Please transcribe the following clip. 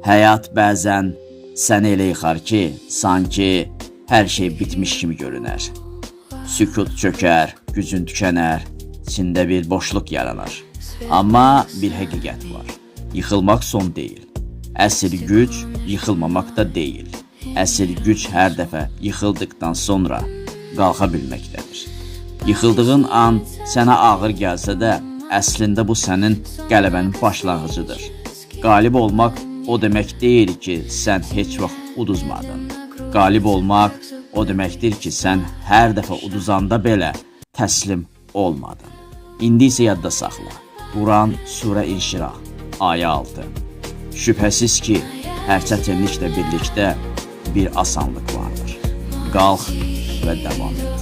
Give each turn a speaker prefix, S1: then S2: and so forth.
S1: Həyat bəzən səni elə yıxar ki, sanki hər şey bitmiş kimi görünər. Sükut çökər, gücün tükənər, içində bir boşluq yaranar. Amma bir həqiqət var. Yıxılmaq son deyil. Əsl güc yıxılmamaq da deyil. Əsl güc hər dəfə yıxıldıqdan sonra qalxa bilməkdədir. Yıxıldığın an sənə ağır gəlsə də, əslində bu sənin qələbənin başlanğıcıdır. Qalib olmaq o demək deyil ki, sən heç vaxt uduzmadın. Qalib olmaq o deməkdir ki, sən hər dəfə uduzanda belə təslim olmadın. İndi isə yadda saxla. Quran Surə İnşirah, ayə 6. Şübhəsiz ki, hər çətinliklə birlikdə bir asanlıq vardır. Qalx və davam et.